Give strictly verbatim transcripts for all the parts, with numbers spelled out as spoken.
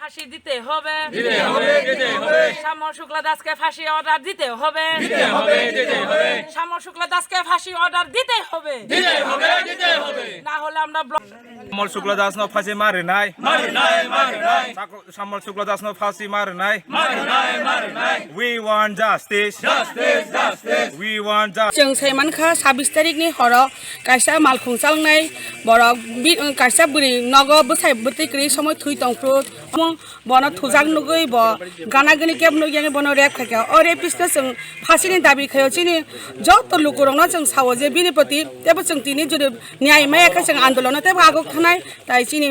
ফাঁসি দিতে হবে। দিতে হবে, দিতে হবে। শ্যামল শুক্লা দাসকে ফাঁসি অর্ডার দিতে হবে। দিতে হবে, দিতে হবে। শ্যামল শুক্লা দাসকে ফাঁসি অর্ডার দিতে হবে। দিতে হবে, দিতে হবে। না হলে আমরা ব্লক শ্যামল শুক্লা দাসনো ফাঁসি মারে নাই। মারে নাই, মারে নাই। চাকু-, শ্যামল শুক্লা দাসনো ফাঁসি মারে নাই। মারে নাই, মারে নাই। We want justice. Justice, justice. We want justice. Chwng sai mankha sabis tarikni horo kaisa malkhung chalnai borok bi-, kaisa bwrwi nogo bwsai bwtwi kwrwi somoi thwi tongphuru. Omo bono thujak nugwi bo gana gini kebo nukya bono rape khaikha. O rapist no chwng phasini dabi khaio, chini joto lukurokno chwng sao je bini proti tebo chwng tini jodi nyai maya khe chwng andolono tebo aguk thanai. Tai chini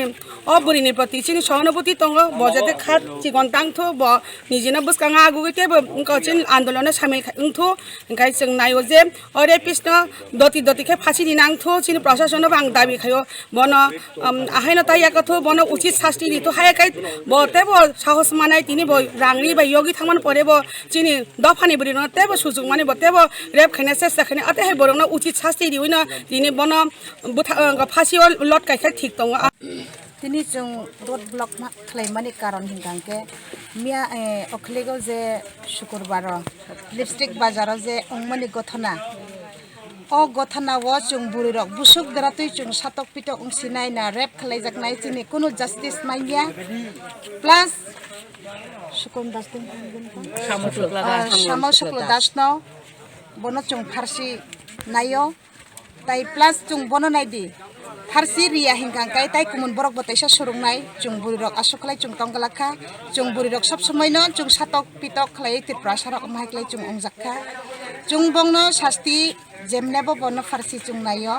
o bwrwini proti chini sohanubhuti tongo, bo jate kha chikon tangthu, bo nijino bwskango agugwi tebo wngkha chini andolono samil khai wngthu. Hwnkhe chwng naio je o rapist no doti doti khe phasi rina wngthu, chini prasasonno bo ang dabi khaio. Bono, um, ahaino taiya kotho, bono uchit sasti rito, haya kai bo tebo sahos manai tini bo rangri bai yogi thangmani pore bo chini dophani bwrwino tebo sujuk mani bo tebo rape khaina chesta khaina ate hai borokno uchit sasti riwino tini bono bwtha-, uh, phasio lot kaikha thik tongo. Tini chwng road block ma khlaimani karon hinkha hwnkhe miya, eh, okhligo je sukurbaro Lipstick bazaro je wngmani gothona. O gothona o chwng bwrwirok busuk dwratwi chwng satok pitok wngsinai na rape khlaijaknai chini kunu justice manya. Plus Sukun Das tong Samul Shukla Ah, Das. Samul Shukla Das no bono chwng pharsi naio. Tai plus chwng bono naidi. Pharsi riya hinkha kai tai kumun borok bo teisa surungnai. Chwng bwrwirok aswk khlai chwng tongglak kha. Chwng bwrwirok sob somoi no chwng satok pitok khlai Tripura sarok mahai khlai chwng wngjak kha. Chwng bongno sasti jemne bo bono pharsi chwng naio.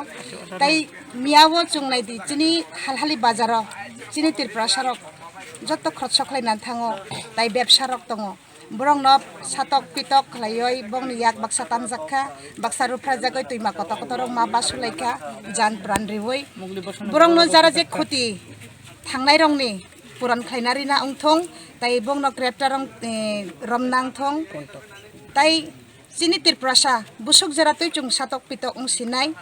Tai miya o chwng naidi chini halhali bazaro chini Tripura sarok joto khoroksa khlai nan thango. Tai bebsa rok tongo. Borokno satok pitok khlaioi bongni yak baksa tamjak kha, baksa ruphrajagoi twima kotor kotor rok ma basulai kha, jan pran riui. Borokno jara je khoti thangnai rokni puran khlaina rina wngthong, tai bongno grepta rong, eh, romna wngthong. Tai chini Tripurasa busuk jera twi chwng satok pitok wngsinai,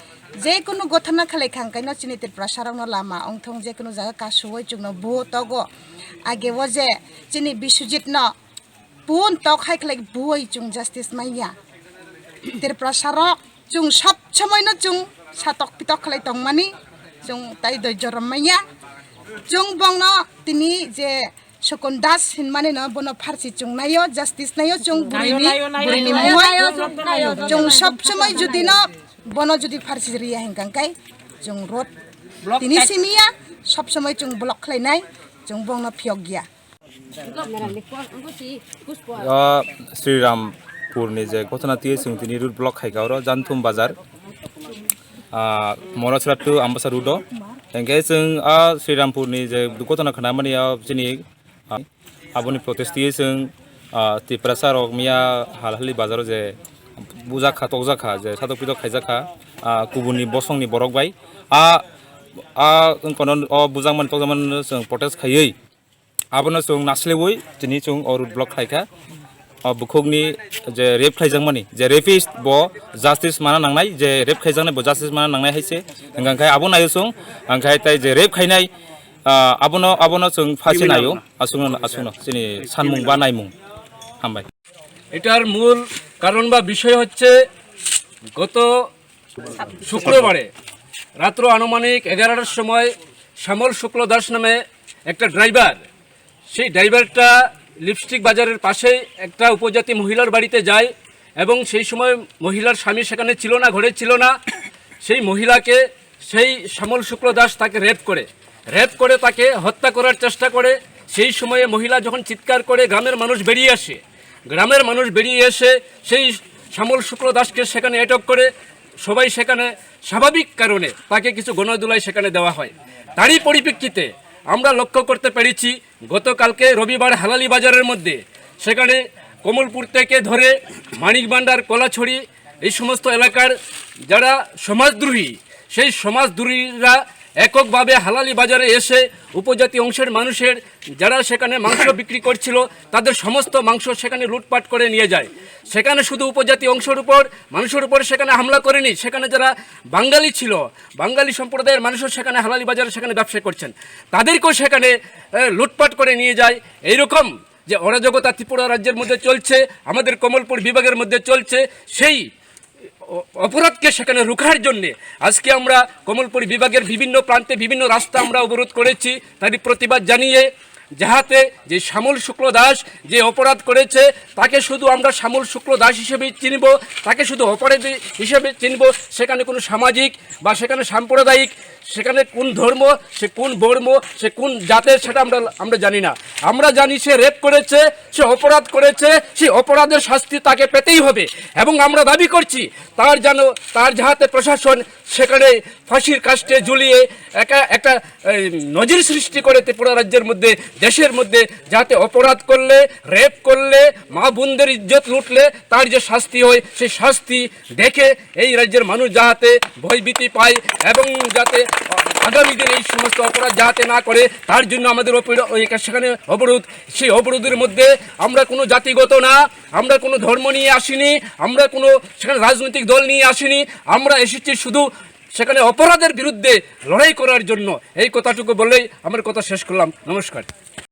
je kunu gothana khlai khang kaino chini Tripurasa rokno lama wngthong, je kunu jaga kasuoi chwngno buo togo. Age o je chini Biswajit no pun tok hai khlai buoi chwng justice manya. Tripura sarok chwng sob somoi no chwng satok pitok khlai tongmani chwng tai doijo rom manya. Chwng bongno tini je Sukun Das hinmani no bono pharsi chwng naio, justice naio chwng burini, naio, naio, burini naio, muhai. Naio, naio, naio. Chwng sob somoi jodi no bono jodi pharsi riya hinkang kai chwng road block tini simiya sob somoi chwng block khlai nai chwng bongno phiyok giya. Ah, Srirampurni je ghotona twi chwng tini road block khaikha oro Janthum Bazar, ah, Morasra to Ambasa road o. Hingkhe chwng, ah, Srirampurni je ghotona khnamani, ah, chini, ah, aboni protest twi chwng, ah, Tiprasa rok miya halhali bazar o je bujakha tokjakha je satok pitok khaijakha, ah, kubuni bosongni borok bai. Ah, ah, wngkono o bujakmani tokjakmani chwng protest khaiwi. Abono chwng naslewi tini chwng o road block khlaikha. O bukhukni je rape khlaijakmani, je rapist bo justice mana nangnai, je rape khaijaknai bo justice mana nangnai hai se. Hingkha khe abo naio chwng, hingkha tai je rape khainai, ah, abono, abono chwng phasi naio. Aswkno, aswkno chini sanmung ba naimung. Hambai. এটার মূল কারণ বা বিষয় হচ্ছে গত শুক্রবারে রাত্র আনুমানিক এগারোটার সময় শ্যামল শুক্ল দাস নামে একটা ড্রাইভার, সেই ড্রাইভারটা লিপস্টিক বাজারের পাশেই একটা উপজাতি মহিলার বাড়িতে যায় এবং সেই সময় মহিলার স্বামী সেখানে ছিল না, ঘরে ছিল না। সেই মহিলাকে সেই শ্যামল শুক্ল দাস তাকে রেপ করে, রেপ করে তাকে হত্যা করার চেষ্টা করে। সেই সময়ে মহিলা যখন চিৎকার করে, গ্রামের মানুষ বেরিয়ে আসে। গ্রামের মানুষ বেরিয়ে এসে সেই শ্যামল শুক্ল দাসকে সেখানে আটক করে সবাই সেখানে স্বাভাবিক কারণে তাকে কিছু গণধোলাই সেখানে দেওয়া হয়। তারই পরিপ্রেক্ষিতে আমরা লক্ষ্য করতে পেরেছি গতকালকে রবিবার হালালি বাজারের মধ্যে সেখানে কমলপুর থেকে ধরে মানিক ভান্ডার, কলাছড়ি, এই সমস্ত এলাকার যারা সমাজদ্রোহী, সেই সমাজদ্রোহীরা এককভাবে হালালি বাজারে এসে উপজাতি অংশের মানুষের, যারা সেখানে মাংস বিক্রি করছিল, তাদের সমস্ত মাংস সেখানে লুটপাট করে নিয়ে যায়। সেখানে শুধু উপজাতি অংশের উপর, মানুষের উপর সেখানে হামলা করেনি, সেখানে যারা বাঙালি ছিল, বাঙালি সম্প্রদায়ের মানুষও সেখানে হালালি বাজারে সেখানে ব্যবসা করছেন, তাদেরকেও সেখানে, এ, লুটপাট করে নিয়ে যায়। এইরকম যে অরাজকতা ত্রিপুরা রাজ্যের মধ্যে চলছে, আমাদের কমলপুর বিভাগের মধ্যে চলছে, সেই অ-, অপরাধকে সেখানে রুখার জন্যে আজকে আমরা কমলপুর বিভাগের বিভিন্ন প্রান্তে বিভিন্ন রাস্তা আমরা অবরোধ করেছি, তারই প্রতিবাদ জানিয়ে, যাহাতে যে শ্যামল শুক্ল দাস যে অপরাধ করেছে, তাকে শুধু আমরা শ্যামল শুক্ল দাস হিসেবে চিনব, তাকে শুধু অপরাধী হিসেবে চিনব। সেখানে কোনো সামাজিক বা সেখানে সাম্প্রদায়িক, সেখানে কোন ধর্ম, সে কোন বর্ম, সে কোন জাতের, সেটা আমরা, আমরা জানি না। আমরা জানি সে রেপ করেছে, সে অপরাধ করেছে, সেই অপরাধের শাস্তি তাকে পেতেই হবে। এবং আমরা দাবি করছি তার যেন, তার যাহাতে প্রশাসন সেখানে ফাঁসির কাষ্ঠে ঝুলিয়ে একা একটা, এই, নজির সৃষ্টি করে ত্রিপুরা রাজ্যের মধ্যে, দেশের মধ্যে, যাতে অপরাধ করলে, রেপ করলে, মা বোনদের ইজ্জত লুটলে তার যে শাস্তি হয়, সেই শাস্তি দেখে এই রাজ্যের মানুষ যাতে ভয়ভীতি পায় এবং যাতে আগামী দিনে এই সমস্ত অপরাধ যাতে না করে, তার জন্য আমাদের অপর-, ওই সেখানে অবরোধ। সেই অবরোধের মধ্যে আমরা কোনো জাতিগত না, আমরা কোনো ধর্ম নিয়ে আসিনি, আমরা কোনো সেখানে রাজনৈতিক দল নিয়ে আসিনি। আমরা এসেছি শুধু সেখানে অপরাধের বিরুদ্ধে লড়াই করার জন্য। এই কথাটুকু বলেই আমার কথা শেষ করলাম। নমস্কার।